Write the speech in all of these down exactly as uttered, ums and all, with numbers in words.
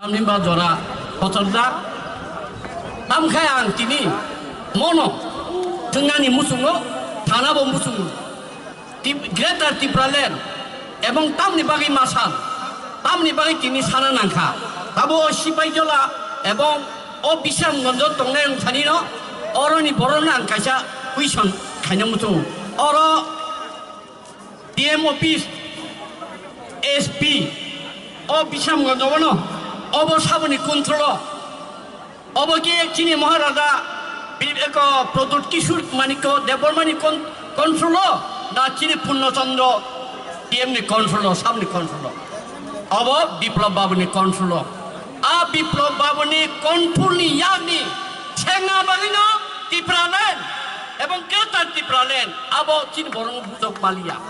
Tamni ba jora kochorjak. Tamkhe ang tini mono thwngnani muchungo, thanabo muchungo. Tip-, Greater Tipraland ebong tamni bagwi masal, tamni bagwi tini sana nangkha. Tabo o Sipaijola ebong o Bisramganjo tongnai wngsanino oroni borokno ang kaisa question khaina muchungo. Oro D M office, S P, o Bisramganjo bono, obo saboni control o. Obo khe chini Maharaja Bi-, eko Pradyut Kishore Manikya Debbarmani kon-, control o, na chini Purno Chandra D M ni control o, saboni control o. Obo Biplab Babuni control o. A Biplab Babuni control ni yakni sengna bagwino Tipraland ebong Greater Tipraland abo chini borokno bujok maliya.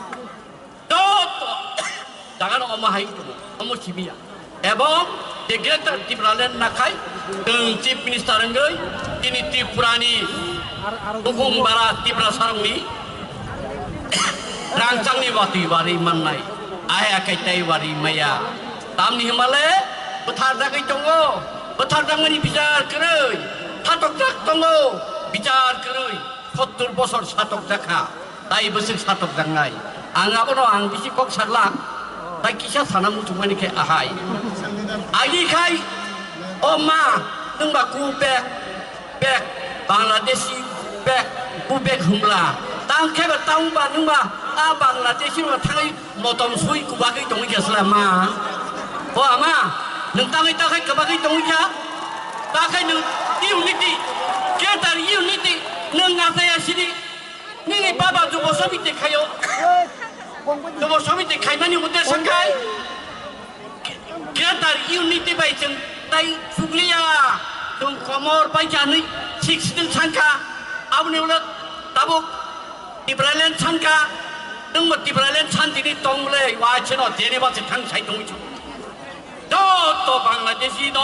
Joto jagano omo hai tongo, omo simiya. Ebong je Greater Tipraland nakhai, chwng Chief Minister wngwi chini Tripurani bukung bara Tiprasarokni rangchakni watwi wari mannai, aya kaitai wari maya. Tamni hwnbale bwtharjagwi tongo, bwtharjakmani bichar kwrwi, satokjak tongo, bichar kwrwi, sottur bosor satokjakha. Tai bwswk satokjaknai. Ang abono ang bisi kok saglak. Tai kisa sana muchungmani khe ahai. Agi khai, o ma, nwngba ku bek, bek, Bangladeshi bek, ku bek hwnla. Tang khe ba tang ba nwngba, a Bangladeshi rok thangwi motom sui kubagwi tongwi kha sla ma. O ama, nwng tangwi ta khai kubagwi tongwi kha. Ta khai nwng unity, greater unity, nwng ngasaya sidi. Nini baba Jubo Samiti khaio. Jubo Samiti khaimani uddesho khai Greater Unity bai chwng tai chukliya. Chwng komor bai chanwi sixteen sankha. Aboni ulo tabuk Tipraland sankha. Nwngbo Tipraland santini tong le, wa cheno Geneva se thang sai tongwi chuk. Joto Bangladeshi no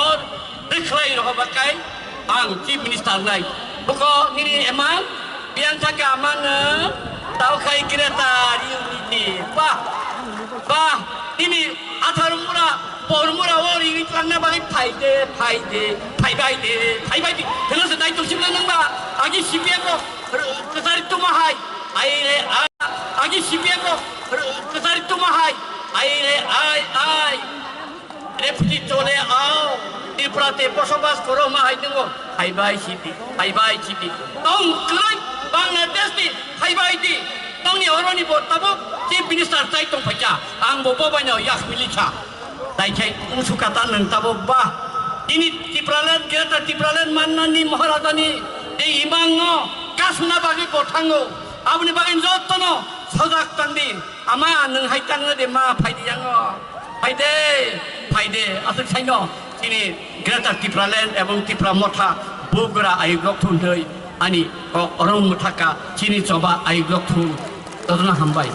rwkhlai rohorbakai ang Chief Minister nai. Buko nini emang biyang thaka amang tau khai Greater Unity. Bah, bah, nini athar mura, por mura o ri langna bagwi phai de, phai de, phai bai de, phai bai de. Thengno se dai tong sibla nang ba, agi C P M rok, r-, kwchari tuma hai, ai re, a-, agi C P M rok, r-, kwchari tuma hai, ai re, ai, ai. Refugee chole ao, Tripura te bosobas koro ma hai nungo, hai bai sidi, hai bai sidi. Tong kwrwi Bangladesh ni hai bai di, tongni oroni bo tabuk Chief Minister chai tong phaikha, ang bo bo baino yak milisa. Tai khai usu kata nang tabuk ba, ini Tipraland, Greater Tipraland mannani Maharajani, tei imango kasna bagwi bo thango, aboni bagwi jotono sojak tangdi. Ama, nwng hai tangna de ma, phai di yango. Phai de, phai de, aswk saino, chini Greater Tipraland ebong Tipra Motha, bugra ayuk rok thun thoi, ani kok orong muthaka, chini choba ayuk rok thun, totona hambai.